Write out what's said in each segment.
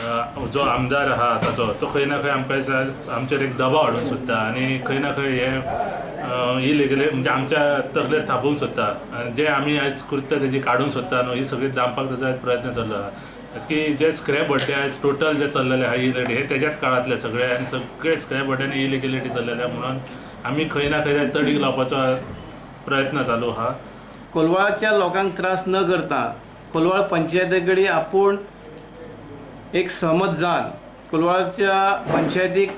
जो आमदार आहा आतांचो तो खंय ना खंय आमकां आमचेर एक दबाव हाडूंक सोदता आनी खंय ना खंय हे इलिगली म्हणजे आमच्या तकलेर थापूंक सोदता आनी जे आमी आयज कृत्य तेजी काडूंक सोदता न्हू, ही सगळी दामपाक ताचो आयज प्रयत्न चल्लो आहा की जे स्क्रॅप भट्टे आयज टोटल जे चल्लेले आहा इलिगली हे तेज्याच काळांतले सगळे आनी सगळे स्क्रॅप भट्ट्यांनी इलिगलिटी चल्लेले आहा, म्हणून आमी खंय ना खंय तडीक लावपाचो प्रयत्न चालू आहा. कोलवाळच्या लोकांक त्रास न करता कोलवाळ पंचायती कडेन आपूण एक सहमत जावन कोलवाळच्या पंचायतीक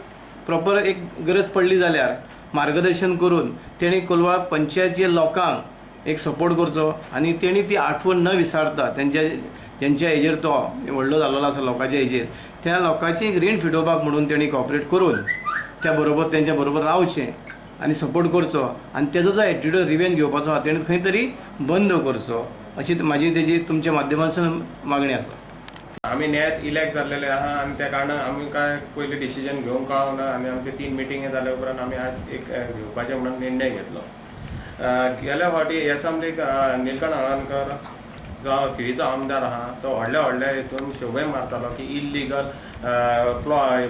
प्रॉपर एक गरज पडली जाल्यार मार्गदर्शन करून तेणी कोलवाळ पंचायतीच्या लोकांक एक सपोर्ट करचो आनी तेणी ती आठवण न विसरता तेंच्या जेंच्या हेजेर तो व्हडलो जाल्लो आसा लोकांच्या हेजेर त्या लोकांची एक रीण फिटोवपाक म्हणून तेणी कॉपरेट करून त्या बरोबर तेंच्या बरोबर रावचें आनी सपोर्ट करचो आनी तेजो जो एटिट्यूड रिवेंज घेवपाचो आहा तेणी खंय तरी बंद करचो अशी म्हाजी तेजी तुमच्या माध्यमांतसून मागणी आसा. आमी नेत इलेक्ट जाल्लेले आहा आनी त्या कारणान आमी काय पयलीं डिसिजन घेवंक कळना आनी आमचे 3 मिटिंगे जाल्या उपरांत आमी आज एक घेवपाचें म्हणून निर्णय घेतलो. गेल्या फावटी एसेंब्लीक निलकंठ हळर्णकर जो थिळीचो आमदार आहा तो व्हडल्या व्हडल्या हितून शोभे मारतालो की इल्लिगल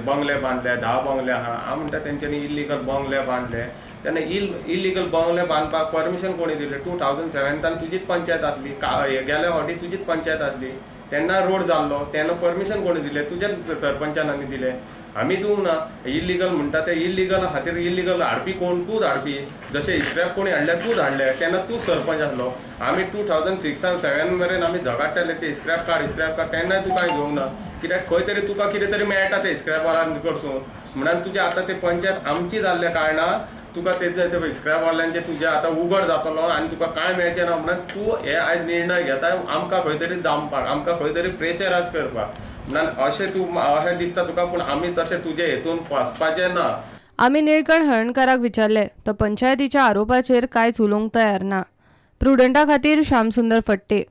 बंगले बांदले, 10 बंगले आहा. हांव म्हणटा तेंच्यांनी इल्लिगल बंगले बांदले तेन्ना इल्लिगल बंगले बांदपाक परमिशन कोणी दिलें? 2007 तुजीच पंचायत आसली, गेल्या फावटी तुजीच पंचायत आसली, तेन्ना रोड जाल्लो तेन्ना परमिशन कोणी दिलें? तुज्या सरपंचान दिलें, आमी दिवंक ना. इल्लिगल म्हणटा ते इल्लिगल खातीर इल्लिगल हाडपी कोण? तूंच हाडपी. जशें स्क्रॅप कोणी हाडले तूंच हाडले, तेन्ना तूं सरपंच आसलो. आमी 2006 7 मेरेन आमी झगडटाले ते स्क्रॅप काड स्क्रॅप काड, तेन्नाय तूं कांय घेवंक ना. कित्याक खंय तरी तुका कितें तरी मेळटा ते स्क्रॅपवाल्यां कडसून म्हणून तुजें आतां ते पंचायत आमची जाल्ल्या कारणान तुका ते स्क्रॅपवाल्यांचे तुजें आतां उगड जातलो आनी तुका कांय मेळचें ना म्हणून तूं हे आयज निर्णय घेता आमकां खंय तरी दामपाक, आमकां खंय तरी प्रेशरायज करपाक म्हणून अशें तूं अशें दिसता तुका, पूण आमी तशें तुजे हेतून फसपाचें ना. आमी निळकंठ हळर्णकाराक विचारले तो पंचायतीच्या आरोपाचेर कांयच उलोवंक तयार ना. प्रुडंटा खातीर श्यामसुंदर फट्टे.